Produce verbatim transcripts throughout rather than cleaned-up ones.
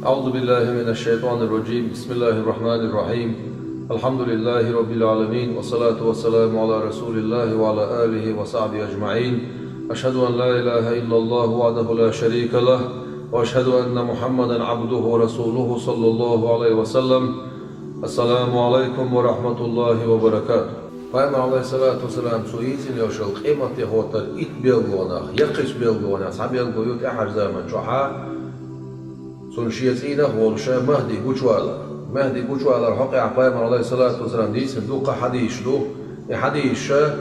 أعوذ بالله من الشيطان الرجيم. بسم الله الرحمن الرحيم. الحمد لله رب العالمين، والصلاة والسلام على رسول الله وعلى آله وصحبه أجمعين. أشهد أن لا إله إلا الله وحده لا شريك له، وأشهد أن محمدا عبده ورسوله صلى الله عليه وسلم. السلام عليكم ورحمة الله وبركاته. Пайхамар, алейхиссалату вассалам, цо йийцина йолчу къематде хӀоттар итт белгалонах, яккхийчу белгалонах цхьа белгало ю тӀаьхьарчу заман чохьа, цунна шен цӀийнах а волуша, Махди гучувалар. Махди гучувалар хьокъехь Пайхамар, алейхиссалату вассалам, дийцина дуккха хьадийсаш ду. И хьадийсаша,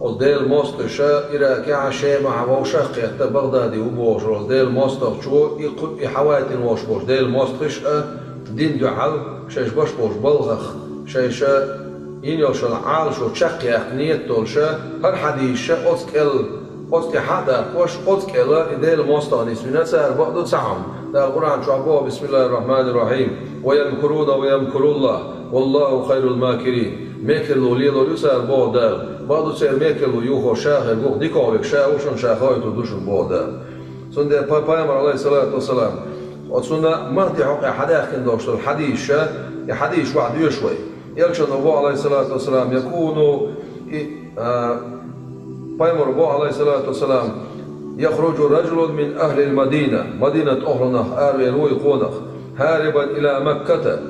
оцу Делан мостагӀаша Иракехь а, Шемахь а вовшах а кхетта, Багъдади ву бохуш волу Делан мостагӀчо, и кху-, и хьавайтина волуш болуш Делан мостагӀаш а, дин дуьхьал шайша баш болуш балхах, шайша йина йолчу Ӏалашо чекхъяккха нийят долуша, хӀара хьадийсаша оцу кӀел, оцу тӀе хьа а даккхош, оцу кӀела и Делан мостагӀа нисвина цара, бакъду цхьа хӀума. Дала Къуръан чохь боху: «Бисмиллахир-рахманир-рахим. Ва ямкуруна ва ямкуруллах, валлаху хайрул макирин». Мекарло лелор ю цара, боху Дала. Бакъду церан мекарло юхо ша хир ву, дикахь верг ша ву, шуна ша хоуьйтур ду шуна, боху Дала. Цундела пай-, Пайхамар, алейхиссалату вассалам, оцунна Махди хьокъехь хьадаьхкина долуш долу хьадийсаша, и хьадийсаш вахь доьшу вай. Элчано боху, алейхиссалату вассалам, якуну, и, а, Пайхамар боху, алейхиссалату вассалам: «Яхруджу раджулун мин ахлил Мадина». Мадинат охланах аравер ву и къонах. «Харибан ила Макката».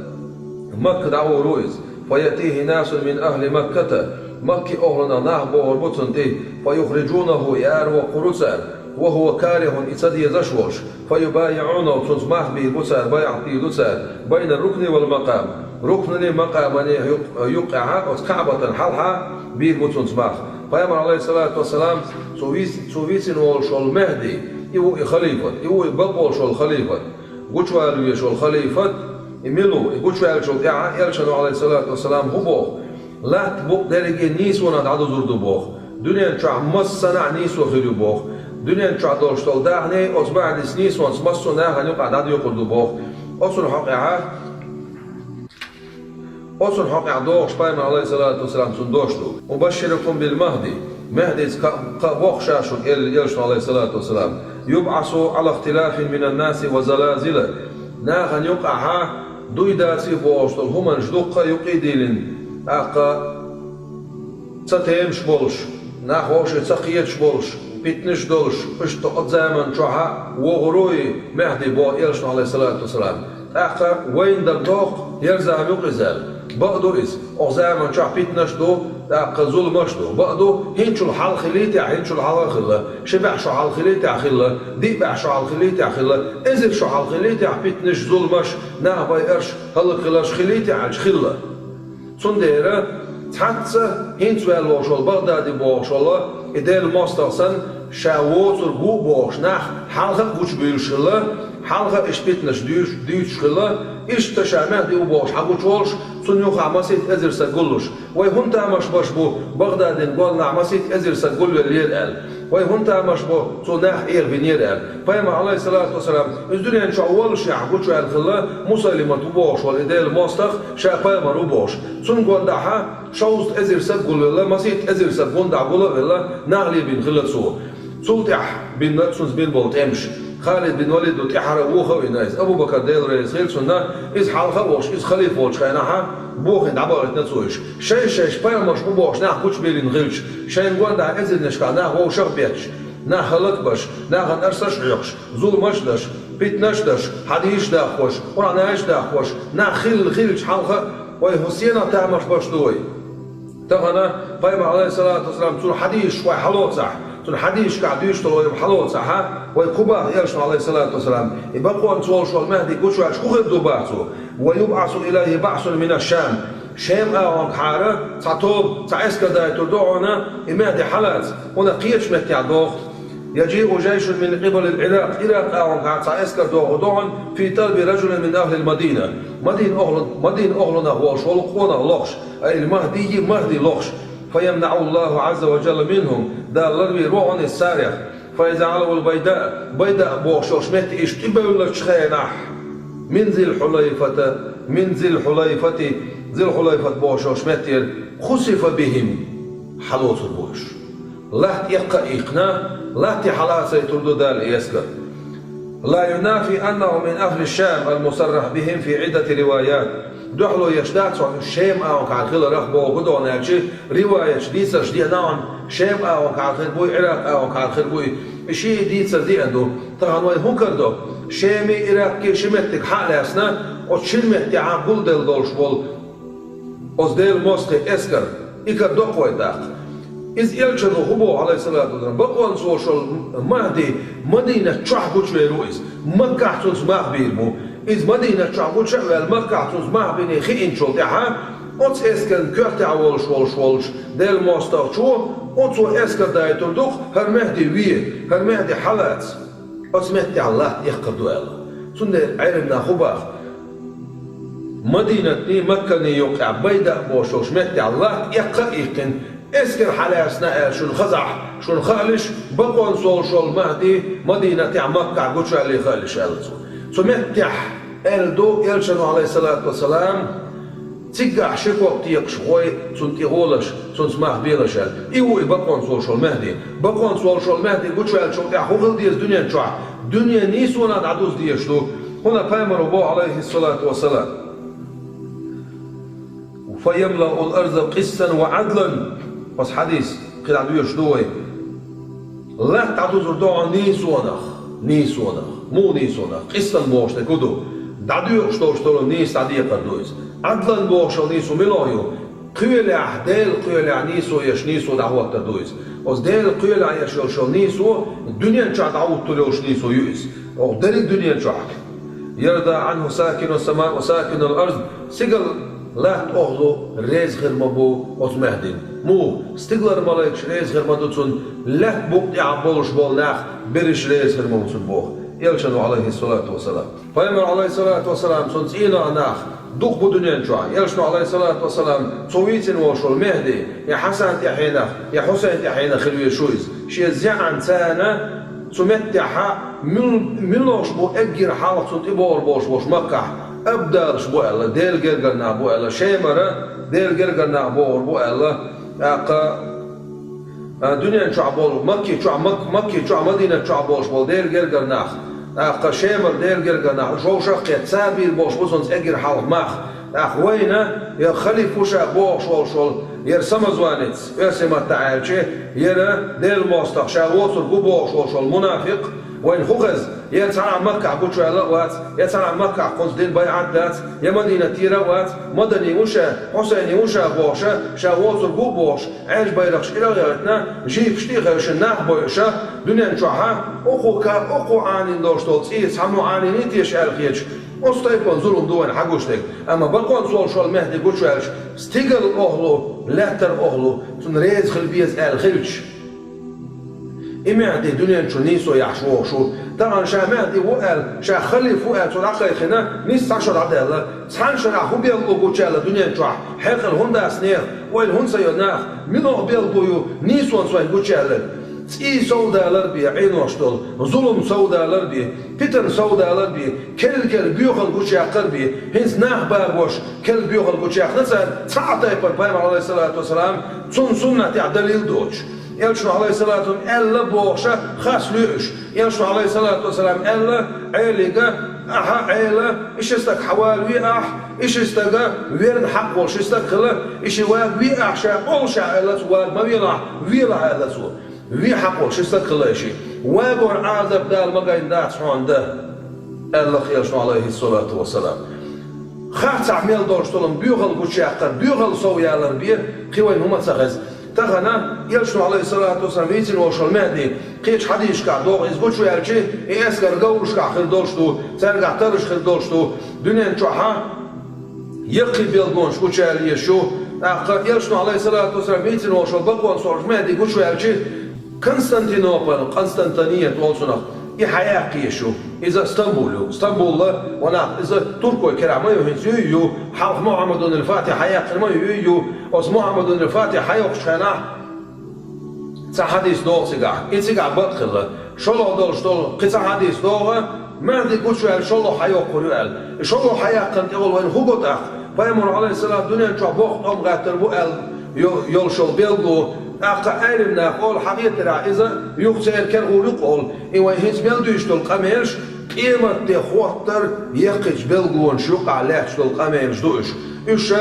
Макка дӀагӀур ву иза. «Фаятихи насун мин ахли Макката». Макки охланах нах бохур бу цунна тӀе. «Фаюхриджунаху», и аравоккхур ву цара. «Ва хува карихун», и ца дезаш волуш. «ФаюбайиӀунаху», цунца мах бийр бу цара, байӀат дийр ду цара. «Байна рукни вал макъам». Рукнани макъамани юкъ-, юккъехьа, оцу Каъбатан хьалха бийр бу цунца мах. Пайхамар, алейхиссалату вассалам, цо виц-, цо вийцина волуш волу Мехди, и ву и халифат, и ву и бакъ волуш волу халифат. Гучувала везаш волу халифат, и мила ву, и гучуваьллачул тӀаьхьа Элчано, алейхиссалату вассалам, хӀун боху? Латта букъ дерриге нийсонах дӀадузур ду боху. Дуьнен чохь массанхьа нийсо хир ю боху. Дуьнен чохь долуш долу дахни оцу Махьдис нийсонца массо а нахана юкъахь дӀадоькъур ду боху. Оцунна хьокъехьа, оцунна хьокъехь дохуш Пайхамар, алейхиссалату вассалам, цунна дош ду. «Убашширукум бил Махди». Махьдица кхаъ, кхаъ боху ша шуна, элира Элчано, алейхиссалату вассалам. «Юбъасу ала ихтилафин минан наси ва залазила». Нахана юкъахьа дуй даций бохуш долу хӀуманаш дуккха а юкъа а дийлина, тӀаккха ца темаш болуш, нах вовшийн ца кхеташ болуш, питнаш долуш, иштта оцу заман чохьа вогӀур ву и Мехди боху Элчано, алейхиссалату вассалам. ТӀаккха вайна дан доху, хӀара зама ю-кх иза аьлла. Бакъ ду иза, оцу заман чохь питнаш ду, тӀаккха зуламаш ду. Бакъ ду, хӀинчул хьалха хилийтехь, хӀинчул хьалха а хилла, ши бӀе шо хьалха хилийтехь хилла, диъ бӀе шо хьалха хилийтехь хилла, эзар шо хьалха хилийтехь питнаш, зуламаш, нах байарш, хӀаллакьхиларш хилийтехь аьлча хилла. Цундела цхьацца хӀинца ваьлла волуш волу Багъдади бохуш волу и Делан мостагӀа санна, ша воцург ву а бохуш, нах хьалха а гучубуьйлуш хилла, хьалха а иштта питнаш дуьйш-, дуьйцуш хилла, иштта ша Мехди ву бохуш хьагучуволуш, цунна юххехь масийтта эзар саг гуллуш. Вай хӀунда тамаш беш бу, Багъдадин гонахь масийтта эзар саг гулвеллера аьлла? Вай хӀунда тамаш бу, цо нах Ӏехабинера аьлла? Пайхамар, алейхиссалату вассалам, иза дуьнен чохь воллушехь гучуваьлла хилла, Мусайлимат ву бохуш волу и Делан мостагӀа, ша пайхамар ву бохуш. Цунна гондахьа шовзткъа эзар саг гулвелла, масийтта эзар саг гундахь гула а велла, нах лебина хилла цо. Цул тӀаьхьа бина цунца бина болу тӀемаш. Халид бин Валид ду тӀаьхьара вохо а вина иза. Абу-Бакар, Дела реза хила цунна, иза хьалха а волуш, иза халифа волчу хенахьа, бохийна дӀабахийтина цо уьш. Шайша-шайша пайхамарш бу бохуш нах гучубийлина хилча, шайна гондахьа эзарнашкахь нах вовшах а бетташ, нах хӀаллакбеш, нахана арсаш а хьоькхуш, зуламаш а деш, питнаш а деш, хьадисаш а даккхош, Къуръан аяташ а даккхош, нах хилла хилча хьалха а, вай хӀун сенах тамаш беш ду вай? Тахана Пайхамар, алейхиссалату вассалам, цуьнан хьадисаш вай хьалоцахь, цуьнан хьадисашкахь дуьйцуш долу вай хьалоцахьа, вай кху баха Элчано, алейхиссалату вассалам, и бакъонца волуш волу Мехди гучуваьлча хӀун хир ду бах цо? «Ва юбъасу илайхи баъсун мина Шам». Шем агӀонгахьара цхьа тоба, цхьа эскар дайтур ду хьуна, и Мехди хьалаца, хьуна кхечу меттехь доху. «Яджиу жайшун мин къибалил Иракъ». Иракъ агӀонгахьара цхьа эскар дохур ду хьуна, «фи талби раджулин мин ахлил Мадина». Мадина охлу-, Мадина охлунах волуш волу къонах лохуш, ай Махди, Махди лохуш. «Фаямнаъу Аллаху азза ва джалла минхум». Дала ларвийр ву хьуна иза царех. «Фа иза гӀалавул Байда», Байда бохуш йолуш метте иштта тӀебевллачу хенахь, «мин Зил Хьулайфата, мин Зил Хьулайфати», Зил Хьулайфат бохуш йолуш меттера, «хусифа бихим», хьалоцур бу уьш. Латта эккха а иккхина, латте хьалацайтур ду Дала и эскар. لا ينافي أنه من أهل الشام المصرح بهم في عدة روايات. Дуьхьало еш дац хьуна Шема агӀонгахьара хиларах, боху хӀун ду аьлча, риваяташ, дийцарш деана хьуна, Шема агӀонгахьара хир буй, Ӏиракъ агӀонгахьара хир буй, и ши дийцар деана ду. Тахана вай хӀун карадо? Шемий, Ӏиракъий ши меттиг хьа а лаьцна, оцу шина меттехь гулделла долуш волу оцу Делан мостагӀийн эскар, и карадо-кх вай тӀаккха. Иза элчано хӀун боху, Ӏалайхиссалату вассалам, бакъонца волуш волу МахӀди Мадинат чохь гучувер ву иза. Маккахь цуьнца мах бийр бу. Иза Мадинат чохь гуча а ваьлла, Маккахь цуьнца мах биний хиъначул тӀаьхьа, оцу эскарна коьртехь волуш волуш волчу Делан мостагӀчо оцо эскар дайтур ду-кх, хӀара МахӀди ве, хӀара МахӀди хьалаца, оцу меттехь латта эккхар ду аьлла. Цундела Ӏеламнаха хӀун боху? Мадинатний, Макканий юккъехь Байда а бохуш йолчу меттехь латта эккха а иккхина, эскар хьалаьцна аьлла шуна хазахь, шуна хаалаш, бакъонца волуш волу МахӀди Мадинатехь, Маккахь гучуваьллий хаалаш аьлла цо. Цу меттехь аьлла ду элчано, Ӏалайхиссалату вассалам, циггахь ши ког текхаш гӀой цунна тӀе гӀолаш, цуьнца мах белаш аьлла. И ву и бакъонца волуш волу МахӀди. Бакъонца волуш волу МахӀди гучуваьллачул тӀаьхьа хӀун хила деза дуьнен чохь? Дуьне нийсонах дӀадуза дезаш ду. ХӀунда пайхамаро боху, Ӏалайхиссалату вассалам: «فيملأ الأرض قسطا وعدلا». Оцу хьадис кхидӀа доьшуш ду вай. Латта дӀадузур ду хьуна нийсонах, нийсонах. Муха нийсонах? Къистан бохуш дерг хӀун ду? ДӀадоькъуш долуш долу нийса дӀадекхар ду иза. Ӏадлан бохуш йолу нийсо мила ю? Кхоьлехь, Делан кхоьлехь нийсо еш, нийсо дӀахӀоттар ду иза. Оцу Делан кхоьлехь еш йолуш йолу нийсо дуьнен чохь дӀахӀуттур йолуш нийсо ю иза. Оха дерриг дуьнен чохь. «يرضى عنه ساكن السماء وساكن الأرض». Стигал, латта, охӀла реза хир ма бу оцу МахӀдина. Муха? Стигалара малайкаш реза хир ма ду цунна, лаьтта букъа тӀехь болуш болу нах берриш реза хир ма бу цунна боху элчано, Ӏалайхиссалату вассалам. Пайхамар, Ӏалайхиссалату вассалам, цунна цӀийнах нах дукха бу дуьнен чохь. Элчано, Ӏалайхиссалату вассалам, цо вийцина волуш волу МахӀди, я Хьасан тӀаьхьенах, я Хьусайн тӀаьхьенах хила везаш ву иза. Шен зӀенаца цу меттехь мил-, муьлш бу эггара хьалха цунна тӀебогӀур болуш болуш Маккахь абдалаш бу аьлла, Делан гергара нах бу аьлла, Шемара Делан гергара нах богӀур бу аьлла, тӀаккха, а, дуьнен чохь болу, Макки чохь, Мак-, Макки чохь, Мадинат чохь болуш болу Делан гергара нах, тӀаккха Шемара Делан гергара нах, уьш вовшах а кхетта, цара бийр болуш бу цунца эггара хьалха мах. ТӀаккха вайна, я халифа ву ша бохуш волуш волу, яра самозванец, оьрсийн маттахь аьлча, яра Делан мостагӀа ша воцург ву бохуш волуш волу мунафикъ, вайна хӀун хеза? Яра цхьана Маккахь гучуваьлла а вац, я цхьана Маккахь кхунца дина байӀат а дац, я Мадинатера а вац, мадани ву ша, хьусайни ву ша бохуша, ша воцург ву бохуш, Ӏаьржа байракхаш кӀира а гӀевттина, жийпаш тӀе а хевшина, нах бойуша, дуьнен чохьа, укхо ка-, укхо Ӏанийна долуш долу цӀий цхьаммо Ӏанийний теша аьлла хеташ, оцу тайпана зулам ду вайна хьагуш дерг. Амма бакъонца волуш волу МахӀди гучуваьлча, стигала охӀла, лаьттара охӀла, цунна реза хила беза аьлла хилча, и МахӀди дуьнен чу нийсо яхьаш вогӀуш ву. Тахана ша МахӀди ву аьлла, ша халифа ву аьлла, цо дӀакхайкхина, нийсса цхьа шо дӀадаьлла. Цхьана шарахь хӀун белгало гучаьлла дуьнен чохь? Хьекъал хӀунда дац нехан? Ойла хӀунда ца йо наха? Мила оха белгало ю нийсонца вайна гучаьлларг? ЦӀий совдалар бен Ӏенош долу, зулам совдалар бен, питана совдалар бен, керла-керла боьхалла гучуяккхар бен, хӀинца нах багош керла боьхалла гучуяьккхина цара, цхьа а тайпана пайхамар, Ӏалайхиссалату вассалам, цунна суннатехь далил доцуш. Элчано, Ӏалайхиссалату вассалам, аьлла бохуша хас лоьуш. Элчано, Ӏалайхиссалату вассалам, аьлла Ӏелига: «Ахьа, Ӏела, и ши стаг хьан вала ве ахь, и ши стага верна хьакъ волу ши стаг хила, и ши вага ве ахь ша, олуш ахь», аьлла цо, «вага ма велахь, велахь», аьлла цо. «Ве хьакъ волу ши стаг хила и ши. Вагор Ӏазап Дала ма гайна дац хьуна дан», аьлла Элчано, Ӏалайхиссалату вассалам. Харцахь мел долуш долу боьхалла гучуяккхар, боьхалла совъялар бен кхин вайна хӀума ца хеза. Тахана Элчано, Ӏалайхиссалату вассалам, вийцина волуш волу МахӀди, кхечу хьадисашкахь догӀу иза гучуваьлча, и эскар говрашкахь хир долуш ду, цаьргахь тарраш хир долуш ду, дуьнен чохьа яккхий белгалонаш гучуяла езаш ю. ТӀаккха Элчано, Ӏалайхиссалату вассалам, вийцина волуш волу бакъонца волуш МахӀди гучуваьлча, Константинополь, Къонстантиният олу цунах, и хьаяккха езаш ю. Иза Стамбул ю. Стамбул а, ванах, иза туркой керахь ма ю, хӀинца юй ю. Хьалха Мухьаммадун аль-Фатихь хьаяьккхина ма юй ю. Оцу Мухьаммадун аль-Фатихь хьайоккхучу хенахь, цхьа хьадис догӀу цигахь. И цигахь бакъ хилла. ШолгӀа долуш долу кхин цхьа хьадис догӀу, МахӀди гучуваьлла шолгӀа хьайоккхур ю аьлла. И шолгӀа хьаяккхина тӀехула вайна хӀун го тӀаккха? Пайхамар, Ӏалайхиссалам, дуьнен чохь боккха тӀом гӀаттар бу аьлла йо-, йолуш йолу белгало. ТӀаккха Ӏелим наха олу, хьан хетарехь, иза юха церан кара гӀур ю-кх олу. И вайн хӀинца мел дуьйцуш долу къамелаш, Къематде хӀоттар яккхийчу белгалонаш юкъахь лаьтташ долу къамелаш ду уьш. Уьш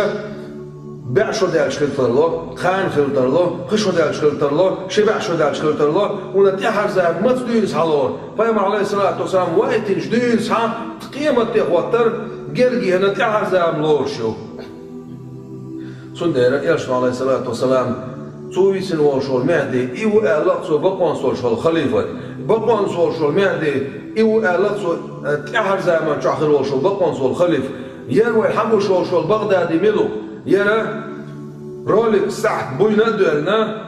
бӀе шо даьлча хила тарло, кхана хила тарло, пхи шо даьлча хила тарло, ши бӀе шо даьлча хила тарло, хӀунда тӀаьхьарза маца дуьйна схьалора. Пайхамар, Ӏалайхиссалату вассалам, ваийтинчу дуьйна схьа къематде хӀоттар гергена тӀаьхьарза лоруш ю. Цундела Элчано, Ӏалайхиссалату вассалам, цо висина волуш волу Мехьди, и ву аьлла цо бакъонца волуш волу халифат. Бакъонца волуш волу Мехьди, и ву аьлла цо, э, тӀаьхьара заман чохь хир волуш волу бакъонца волу халиф. Яра вай хьагуш волуш волу Багъдади мила ву? Яра ролик сахьт буйна а доьллина,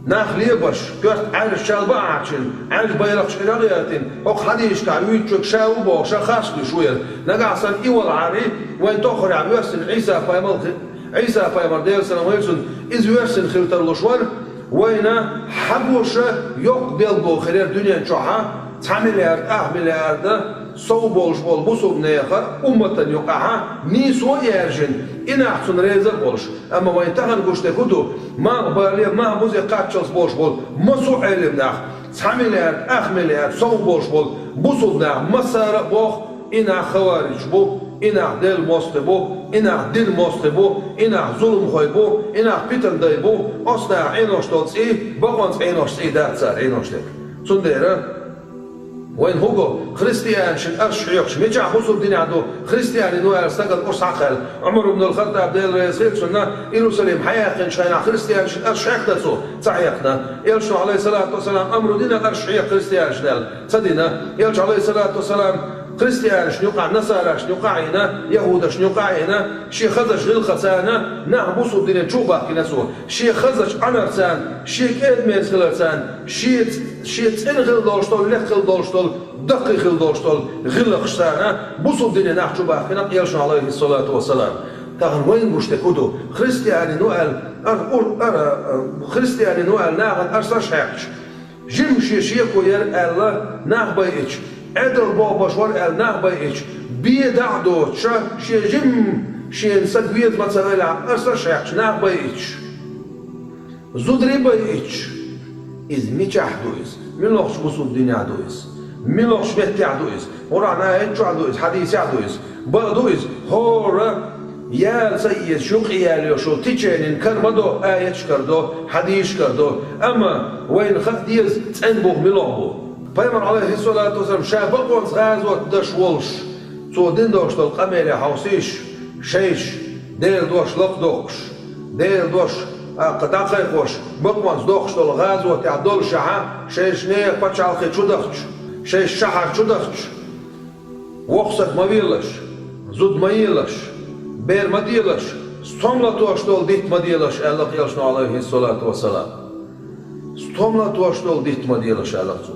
нах лебаш, коьрта Ӏаьржачу чалба а Ӏачийна, Ӏаьржа байракхаш ирагӀ а яьлтина, хӀокху хьадисашкахь вуьйцучуьнга ша ву бохуш, харц луьйш ву яра. Нагахь санна и вала Ӏарий, вайн тоххарехь воьссина Ӏийса пайхамар хи-, Ӏийса пайхамар, Делан салам хуьлда цунна, иза воьссина хила тарлуш вара, вайна хьагуша йоккха белгало хир яра дуьнен чохьа, цхьа миллиард, ах миллиарда сов болуш болу бусулба нехан умматан юкъахьа нийсо а яьржина, и нах цунна реза а болуш. Амма вайн тахана гуш дерг хӀун ду? Малхбале, мах-бузе кхаччалц болуш болу массо а Ӏелам нах, цхьа миллиард, ах миллиард сов болуш болу бусулба нах массара а боху, и нах хаваричаш бу, и нах Делан мостагӀий бу, и нах динан мостагӀий бу, и нах зуламхой бу, и нах питан дай бу, оцу наха Ӏенош долу цӀий, бакъонца Ӏенош цӀий дац цара Ӏенош дерг. Цундела вайн хӀун го, христианашна арш хьоькхуш, мичахь бусулба динехь ду, христианин ву аьлла стагана урс хьакхаьлла. Ӏумар ибн ал-Хаттаб, Дела реза хила цунна, Иерусалим хьаяьккхинчу хенахь христианашна арш хьекхна цо? Ца хьекхна. Элчано, Ӏалайхиссалату вассалам, амру дина арш хьекха христианашна аьлла? Ца дина. Элча, Ӏалайхиссалату вассалам, христианашна юкъахь, насарашна юкъахь а йина, яхӀудашна юкъахь а йина, шен хазачу гӀиллакхаца нах бусулба дине чу а бахкина цо. Шен хазачу Ӏанарца, шен кӀеда-мерза хиларца, шен, шен цӀена хила долуш долу, лекха хила долуш долу, даккхий хила долуш долу гӀиллакхашца бусулба дине нах чу бахкина Элчано, Ӏалайхиссалату вассалам. Тахана вайна гуш дерг хӀун ду? Христианин ву аьлла, ар-, ур-, ара, а, христианин ву аьлла нахана арсаш хьаькхча, жимма шен шеко яра аьлла нах байича, Ӏедал бохбаш вара аьлла нах байича, бен дӀа а доцуша, шен жимма шена са веза ма ца велахь, арсаш хьаькхча нах байича, зударий байича, иза мичахь ду иза? Муьлхачу бусулба динехь ду иза? Муьлхачу меттехь ду иза? Къуръан аят чохь ду иза, хьадисехь ду иза? Бакъ ду иза? ХӀора яла ца езаш юкъа яьлла йолу теченин кара ма до, аяташ кара до, хьадисаш кара до. Амма вайна хаа деза цӀена бух муьлха бу. Пайхамар, Ӏалайхиссалату вассалам, ша бакъонца гӀазот деш волуш, цо дина долуш долу къамеле хьовсийша, шайша Делан дош лакхадоккхуш, Делан дош, а, кха дӀакхайкхош, бакъонца доккхуш долу гӀазотехь доллушехьа, шайша нехан пачхьалкхе чу дахча, шайша шахьар чу дахча, воккха стаг ма велаш, зуда ма елаш, бер ма делаш, стом латош долу дитт ма делаш, аьлла Элчано, Ӏалайхиссалату вассалам. Стом латош долу дитт ма делаш, аьлла цо.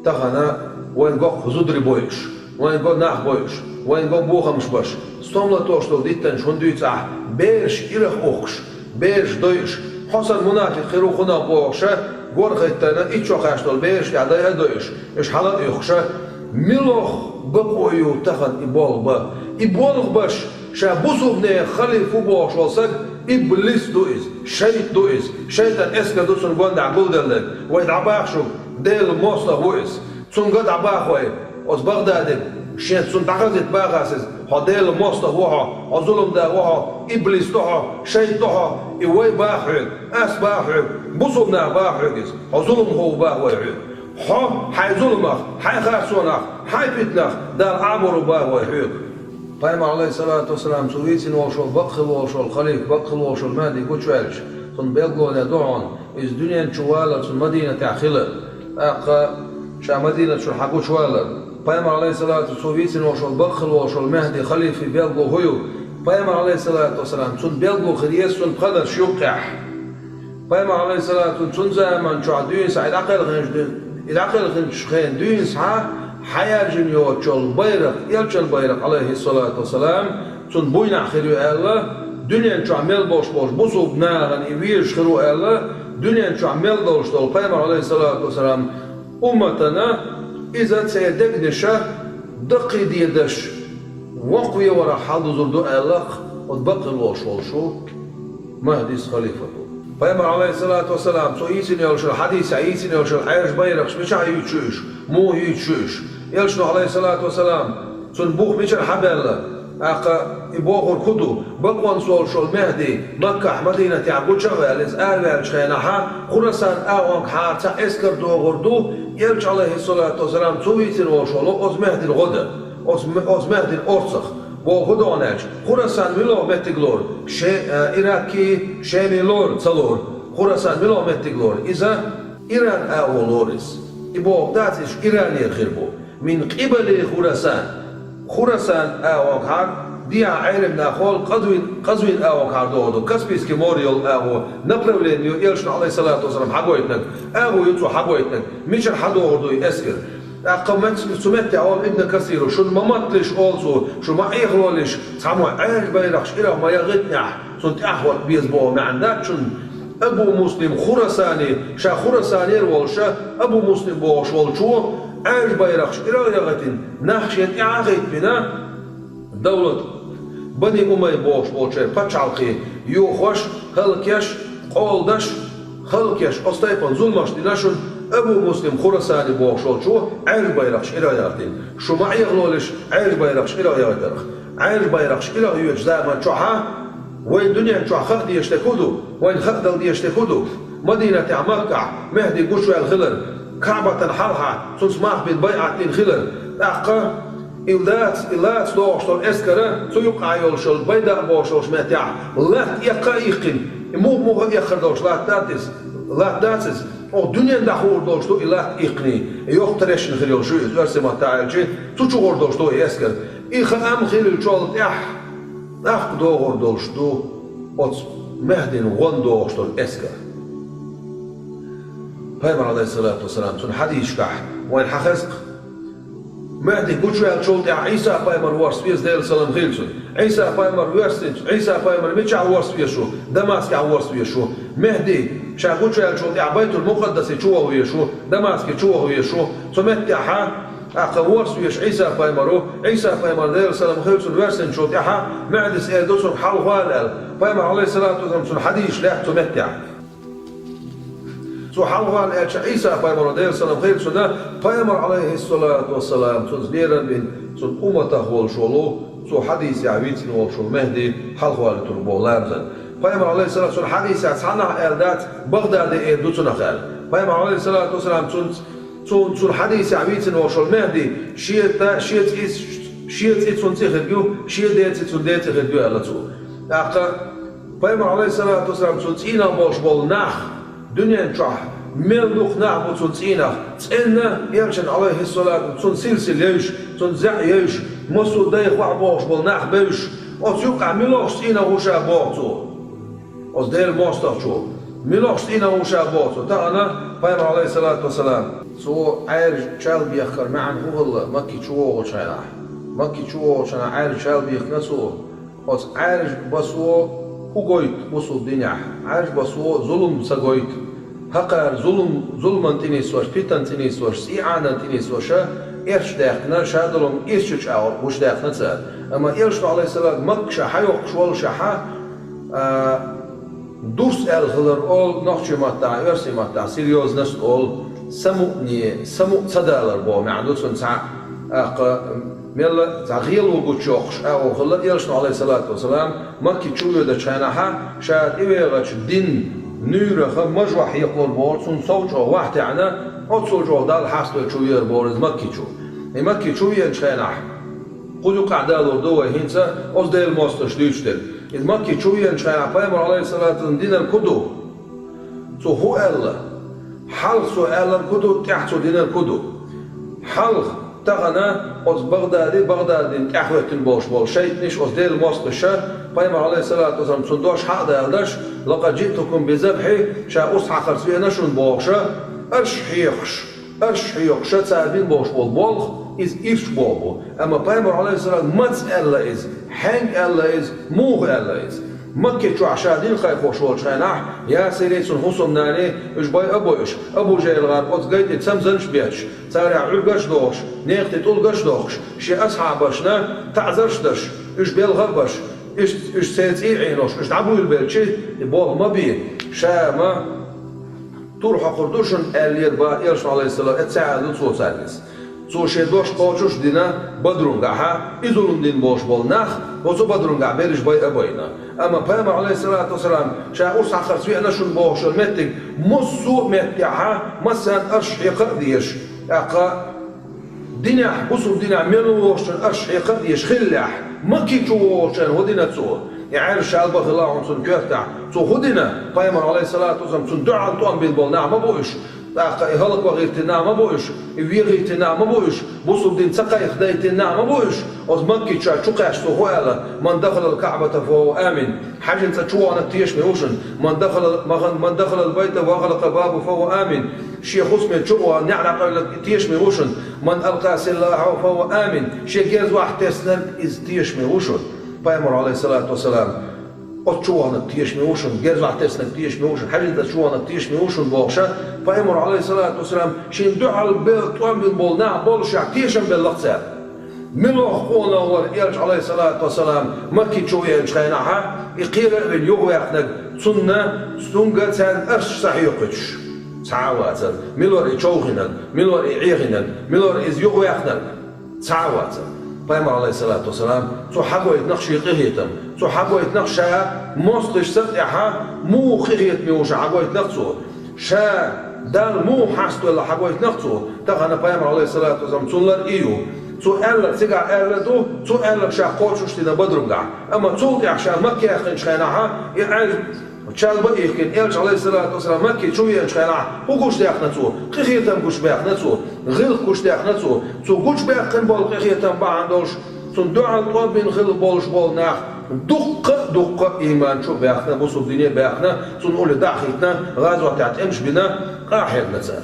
Тахана вайн го-кх зударий бойуш, вайн го нах бойуш, вайн го бохамаш беш, стом латош долу диттанаш хӀунда дуьйцу ахь, бераш ирах ухкуш, бераш дойуш, хьо санна мунафикъ хир ву кхунах бохуша, гор хӀиттарна итт шо кхаьчна долу бераш тӀехь дай а дойуш, уьш хьала а оьхуша, муьлха бакъо ю тахана и болх бан? И болх беш, ша бусулба нехан халифа ву бохуш волу саг, иблис ду иза, шайтӀа ду иза, шайтӀан эскар ду цунна гондахь гулделларг. Вай дӀабаха шуьга, Делан мостагӀа ву иза. Цунга дӀабаха вай, оцу Багъдадига, шен цунна дӀахазийта бахас иза: хьо Делан мостагӀа ву хьо, хьо зулам да ву хьо, иблис ду хьо, шайтӀа ду хьо, и вай баха хьоьга, ас баха хьоьга, бусулба наха баха хьоьга иза, хьо зуламхо ву баха вай хьоьга. Хьо хьайн зуламах, хьайн харцонах, хьайн питанах Дала Ӏамор ву баха вай хьоьга. Пайхамар, Ӏалайхиссалату вассалам, цо вийцина волуш волу бакъ хила волуш волу халифа, бакъ хила волуш волу Мехьди гучуваьлча, цунна белгалонехь ду хьуна, иза дуьнен чу валар цунна Мадинатехь хилар, тӀаккха ша Мадинат чуьра хьагучувалар. Пайхамар, Ӏалайхиссалату, цо вийцина волуш волу бакъ хила волуш волу Мехьди халифин белгало хӀун ю? Пайхамар, Ӏалайхиссалату вассалам, цунна белгало хир еза цунна пханарш юккъехь. Пайхамар, Ӏалайхиссалату, цунна заман чохь дуьйна схьа и дӀакхелхинчу дуьйна, и дӀакхелхинчу хен дуьйна схьа хьаяьржина йоцучу байракх, элчан байракх, Ӏалайхиссалату вассалам, цунна буйнахь хир ю аьлла, дуьнен чохь мел болуш болчу бусулба нахана и везаш хир ву аьлла, дуьнен чохь мел долуш долу пайхамар, Ӏалайхиссалату вассалам, умматана иза церан дегнаша даккхийдедаш, воккхаве варах хьалдузур ду аьлла-кх оцу бакъ хила волуш волчу Махьдис халифато. Пайхамар, Ӏалайхиссалату вассалам, цо йийцина йолчу хьадисехь йийцина йолчу Ӏаьржа байракхаш мичахь юьйцуш ю уьш? Муха юьйцуш ю уьш? Элчано, Ӏалайхиссалату вассалам, цунна бух мичара хьабаьлла, тӀаккха и бохург хӀун ду, бакъонца волуш волу Мехди Маккахь, Мадинатехь гуча а ваьлла, иза араваьллачу хенахь, Хурасан агӀонгахьара цхьа эскар догӀур ду, Элча, Ӏалайхиссалату вассалам, цо вийцина волуш волу оцу Мехдина гӀо дан, оцу, оцу Мехдина орцах. Боху хӀун ду аьлча, Хурасан мила меттиг лору, Ше-, а, Ираккий, Шемий лору, ца лору. Хурасан мила меттиг лору? Иза Иран агӀо лору иза. И бохург дац, иза Иранера хир бу. Мин къибали Хурасан. Хурасан агӀонгахьара, дехьа Ӏеламнаха олу, Къазвин, Къазвин агӀонгахьара догӀу ду. Каспийский море йолу агӀо, направление ю Элчано, Ӏалайхиссалату вассалам, хьагойтинарг. АгӀо ю цо хьагойтинарг. Мичара хьадогӀур ду и эскар? ТӀаккха мет-, цу меттехь олу Ибн Касиро, шуна ма матталаш, олу цо, шу ма Ӏехалолаш, цхьаммо Ӏаьржа байракхаш ирахь ма яхийтинехь, цунна тӀаьхьахӀотта беза боху маьӀна дац шуна. Абу Муслим Хурасани, ша Хурасанера волуша, Абу Муслим бохуш волчо, Ӏаьржа байракхаш ирахь яхийтина, нах шен тӀаьхьа а хӀиттабина, Давлат Бани Умайя бохуш болчеран пачхьалкхе йохош, хӀаллакъеш, къоладеш, хӀаллакъеш, оцу тайпана зуламаш дина шуна. Абу Муслим Хурасани бохуш волчо Ӏаьржа байракхаш ирахь яхийтина. Шу ма Ӏехалолаш Ӏаьржа байракхаш ирахь яхийтарх. Ӏаьржа байракхаш ирахь йоьдучу заман чохь а вайн дуьнен чохь хаа дезаш дерг хӀун ду? Вайна хаа дала дезаш дерг хӀун ду? Мадинатехь, Маккахь Мехди гучуваьлла хилар, КаӀбатан хьалха цунца мах бина, байӀат дина хилар. ТӀаккха и лаца, и лаца догӀуш долу эскар а, цу юккъехь йолуш йолу Байда бохуш йолчу меттехь латта эккха а иккхина, и муха-муха а эккхар долуш латта дац иза, латта дац иза. Оха дуьненна дӀахуур долуш ду и латта иккхиний, и йоккха трещина хир йолуш ю иза, оьрсийн маттахь аьлча, цу чу гӀур долуш ду и эскар. И хаам хиллачул тӀаьхьа тӀаккха догӀур долуш ду оцу Мехдина гӀо дан догӀуш долу эскар. Пайхамар, Ӏалайхиссалату вассалам, цуьнан хьадисашкахь вайна хьахеза-кх, Мехди гучуваьллачул тӀаьхьа Ӏийса-пайхамар ворс веза, Делан салам хила цунна. Ӏийса-пайхамар воьрсинчу, Ӏийса-пайхамар мичахь ворс везаш ву? Дамаскехь ворс везаш ву. Мехди ша гучуваьллачул тӀаьхьа Байтул-Мукъаддасе чу ваха везаш ву, Дамаске чу ваха везаш ву. Цу меттехь а, тӀаккха ворс везаш Ӏийса-пайхамар ву. Ӏийса-пайхамар, Делан салам хила цунна, воьрсинчул тӀаьхьа Мехдис эр ду цунга: «Хьалхавала», – аьлла. Пайхамар, Ӏалайхиссалату вассалам, цунна хьадисаш лаьтта цу меттехь. Цо хьалхавала аьлча, Ӏийса-пайхамар, Делан салам хила цунна, пайхамар, Ӏалайхиссалату вассалам, цунца лерам бина, цуьнан умматах волуш волу, цо хьадисехь вийцина волуш волу Мехди хьалхавалийтур боху ламазан. Пайхамар, Ӏалайхиссалату, цуьнан хьадисехь цхьанхьа аьлла дац, Багъдаде эр ду цунах аьлла. Пайхамар, Ӏалайхиссалату вассалам, цунца, цунна, цуьнан хьадисехь вийцина волуш волу Мехди шен цӀе, шен цӀе цуьнан цӀе хирг ю, шен ден цӀе цуьнан ден цӀе хирг ю аьлла цо. ТӀаккха пайхамар, Ӏалайхиссалату вассалам, цуьнан цӀийнах болуш болу нах, дуьнен чохь мел дукха нах бу цуьнан цӀийнах, цӀенна, Элчан, Ӏалайхиссалату, цуьнан силсила евзаш, цуьнан зӀе евзаш, массо а дайх ваха бохуш болу нах бевзаш, оцу юккъехь муьлхачу цӀийнах ву ша боху цо. Оцу Делан мостагӀчо муьлхачу цӀийнах ву ша боху цо. Тахана пайхамар, Ӏалайхиссалату вассалам, цо Ӏаьржа чалбехкаран маьӀна хӀун хилла Макке чу вогӀучу хенахь? Макке чу вогӀучу хенахь Ӏаьржа чалбехкина цо. Оцу Ӏаьржа басо хӀун гойту бусулба динехь? Ӏаьржа басо зулам ца гойту. ХӀокхара зулам, зуламан тӀе нисвеш, питан тӀе нисвеш, цӀий Ӏанан тӀе нисвеш, эрча даьккхина, шадолу ирчачу агӀор гучудаьккхина цара. Амма Элчано, Ӏалайхиссалам, Макка ша хьайоккхуш воллушехь, а, дурс аьлла хилар олу нохчийн маттахь, оьрсийн маттахь серьёзность олу, самукъане, самукъа ца далар боху маьӀна ду цуьнан цхьаъ. ТӀаккха мелла а цхьа гӀело гучуйоккхуш агӀо хилла Элчано, Ӏалайхиссалату вассалам, Макке чу воьдучу хенахь, ша тӀевегӀачу динан нуьйрах мажахь хьекхалур боху, цунна сов чӀогӀа вахь таьӀна, оццул чӀогӀа Далла хьастадой чу веар боху иза Макке чу. И Макке чу веанчу хенахь, кху юкъахь далур ду вай хӀинца оцу Делан мостагӀаша дуьйцуш дерг. Иза Макке чу веанчу хенахь пайхамар, Ӏалайхиссалату вассалам, динарг хӀун ду? Цо хӀун аьлла? Хьалха цо аьлларг хӀун ду, тӀаьхьа цо динарг хӀун ду? Хьалха, тахана оцу Багъдади, Багъдадина тӀаьхьахӀоьттина болуш болу шайтӀанаш, оцу Делан мостагӀаша пайхамар, Ӏалайхиссалату вассалам, цунна дош хьа а далдеш, «Лакъад жиътукум би забхьи», ша урс хьакхарца веана шуна бохуша, арш хьоькхуш, арш хьоькхуша цара бина болуш болу болх, иза ирча болх бу. Амма пайхамар, Ӏалайхиссалам, маца аьлла иза, хьаьнга аьлла иза, муха аьлла иза? Макке чохь ша дин кхайкхош волчу хенахь, Ясирий, цуьнан хӀусамнанний, уьш байа а бойуш, Абу ЖахӀил-гӀар оцу гай тӀе цамзанаш а бетташ, царех Ӏуьргаш а дохуш, некха тӀе тӀулгаш а дохуш, шен асхьабашна таӀзарш а деш, уьш белха а беш, уьш, уьш церан цӀий а Ӏенош, уьш дӀабуьйлабелча, и болх ма бе, ша ма тур хьокхур ду шуна аьллера бах Элчано, Ӏалайхиссалам, эццахь аьлла ду цо цаьрга иза. Цо шен дош кхочуш а дина Бадрунгахьа, и зулам дина болуш болу нах оцу Бадрунгахь берриш байа а байна. Амма Пайхамар, Ӏалайхиссалату вассалам, ша урс хьакхарца веана шуна бохуш йолу меттиг массо а меттехьа, массарна арш хьекха а дезаш, тӀаккха динехь, бусулба динехь мел вохучун арш хьекха а дезаш хиллехь, Макки чу вогӀучу хенахь хӀун дина цо? И Ӏаьржа шалба хилла хьуна цунна коьртехь. Цо хӀун дина? Пайхамар, Ӏалайхиссалату вассалам, цунна дуьхьал тӀом бина болу нах ма бу уьш. ТӀаккха и хӀаллаквахийтина нах ма бу уьш, и вехийтина нах ма бу уьш, бусулба дин ца кхайкхадайтина нах ма бу уьш. Оцу Макки чохь чу кхаьчча цо хӀун аьлла: «Ман дахалал Каъбата фа хӀува амин». Хьаьжин цӀа чу ваханарг тешаме ву шуна. «Ман дахала, ман, ман дахалал байта ва гӀалакъа бабу фа хӀува амин». Шен хӀусаме чу а вахана, неӀ дӀакъевлинарг тешаме ву шуна. «Ман алкъа силахьаху фа хӀува амин». Шен герз охьатеснарг иза тешаме ву шуна. Пайхамар, Ӏалайхиссалату вассалам, оцу чу ваханарг тешаме ву шуна, герз охьатеснарг тешаме ву шуна, хьаьжин цӀа чу ваханарг тешаме ву шуна бохуша, Пайхамар, Ӏалайхиссалату вассалам, шена дуьхьал бе-, тӀом бина болу нах боллушехь тешам белла-кх цара. Мила ваха къонах вара Элча, Ӏалайхиссалату вассалам, Макки чу веанчу хенахьа, и кхера а вина юхаваьккхинарг, цунна, цуьнга царна арш ца хьоькхуьйтуш? Цхьа а вацара. Мила вара и човхийнарг, мила вара и Ӏехийнарг, мила вара иза юхаваьккхинарг? Цхьа а вацара. Пайхамар, Ӏалайхиссалату вассалам, цо хьагойтина-кх шен къинхетам. Цо хьагойтина-кх ша мостагӀашна тӀехьа муха къинхетаме ву ша хьагойтина-кх цо. Ша Далла муха хьаставелла хьагойтина-кх цо. Тахана Пайхамар, Ӏалайхиссалату вассалам, цунна лар и ю. Цо аьлларг цигахь аьлла ду, цо аьлларг ша кхочуш дина Бадрунгахь. Амма цул тӀаьхьа ша Макка яьккхинчу хенахьа, и Ӏаьржа чалба а йихкина, Элча, Ӏалайхиссалату вассалам, Макки чу веанчу хенахь, хӀун гучудаьккхина цо? Къинхетам гучубаьккхина цо, гӀиллакх гучудаьккхина цо. Цо гучубаьккхина болу къинхетам бахьана долуш, цунна дуьхьал тӀом бина хилла болуш болу нах дуккха а, дуккха а ийман чу а баьхна, бусулба дине а баьхна, цунна улле дӀа а хӀиттина, гӀазотехь тӀемаш а бина, къахьегна цара.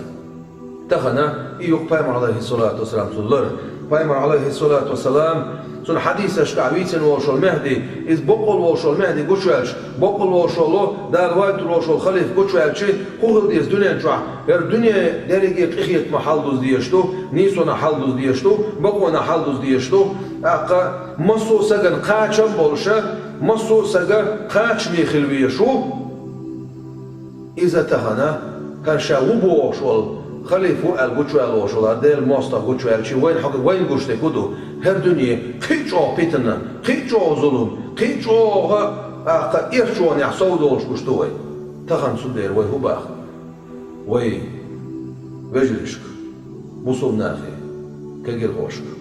Тахана и ю-кх Пайхамар, Ӏалайхиссалату вассалам, цунна лар. Пайхамар, Ӏалайхиссалату вассалам, цунна хьадисашкахь вийцина волуш волу Мехди, иза бакъволуш волу Мехди гучуваьлча, бакъволуш волу, Дала вайтур волуш волу халифа гучуваьлча, хӀун хила деза дуьнен чохь? ХӀара дуьне дерриге къинхетамах хьалдуза дезаш ду, нийсонах хьалдуза дезаш ду, бакъонах хьалдуза дезаш ду. ТӀаккха массо а сагана кхачам а болуша, массо а сага кхачаме хила везаш ву. Иза тахана, хӀара ша ву бохуш волу, халифа ву аьлла гучуваьлла волуш волу, хӀара Делан мостагӀа гучуваьлча, вайна хьо-, вайна гуш дерг хӀун ду? ХӀара дуьне кхин а чӀогӀа питана, кхин а чӀогӀа зулам, кхин а чӀогӀа, тӀаккха, эрчонехь сов долуш гуш ду вай. Тахана цундела вай хӀун баха? Вай, вежаршка, бусулба нахе, кегирхошка.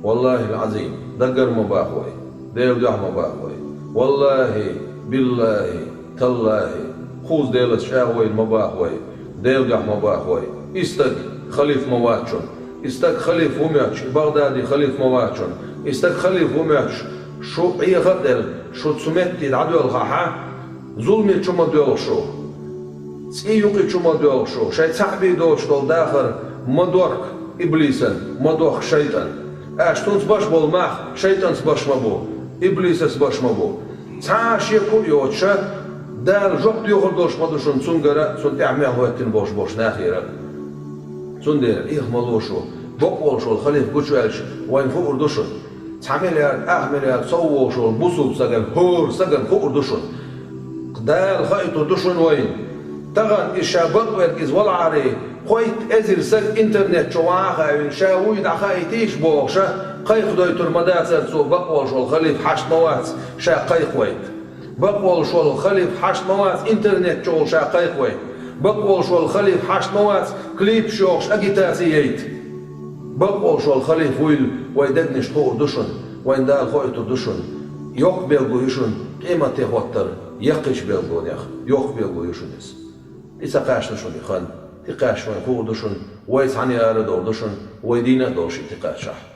Валлахьил-Ӏазим, даггара ма баха вай, Делан дуьхьа ма баха вай. Валлахьи, биллахьи, таллахьи, кхузза Делаца чӀагӀо йина ма баха вай, Делан дуьхьа ма баха вай. И стаг халифа ма вац шуна. И стаг халифа ву моьттуш, и БагӀдади халифа ма вац шуна. И стаг халифа ву моьттуш, шу Ӏеха а делла, шу цу метте дӀадоьлхахьа, зуламе чу ма доьлху шу. ЦӀий юкъе чу ма доьлху шу, шайн цхьаъ бен доцуш долу дахар ма дохка иблисан, ма дохка шайтӀан. Аша цунца баш болу мах шайтӀанца баш ма бу, иблисаца баш ма бу. Цхьа а шеко а йоцуша, Дала жоп доьхур долуш ма ду шуна цуьнгара а, цунна тӀехь мел хӀоьттина болуш болчу нахера а. Цундела Ӏеха ма ло шу, бакъволуш волу халифа гучуваьлча, вайна хуур ду шуна. Цхьа миллиард, ах миллиард сов волуш волу бусулба сагана, хӀора сагана хуур ду шуна. Дала хаийтур ду шуна вайна. Тахана иза ша бакъверг иза валахьарий, кхойтта эзар саг интернет чу ван а хаийна, ша вуй дӀахаийтийша бохуша, кхайкхадойтур ма дацара цо, бакъволуш волу халифа хьашт ма вац, ша кхайкхавайта. Бакъволуш волу халифа хьашт ма вац интернет чу волу ша кхайкхавайта. Бакъволуш волу халифа хьашт ма вац клипаш йохуш агитаци яйта. Бакъволуш волу халифа вуйла вайн дегнашна хуур ду шуна, вайна Дала хоуьйтур ду шуна. Йоккха белго ю шуна къематде хӀоттар, яккхийчу белгонех йоккха белго ю шуна иза. И ца кхаьчна шуна и хан, тӀекхаьчча вайна хуур ду шуна, вай цхьаьна ара а довр ду шуна, вай дийна а долуш и тӀекхаьччахь.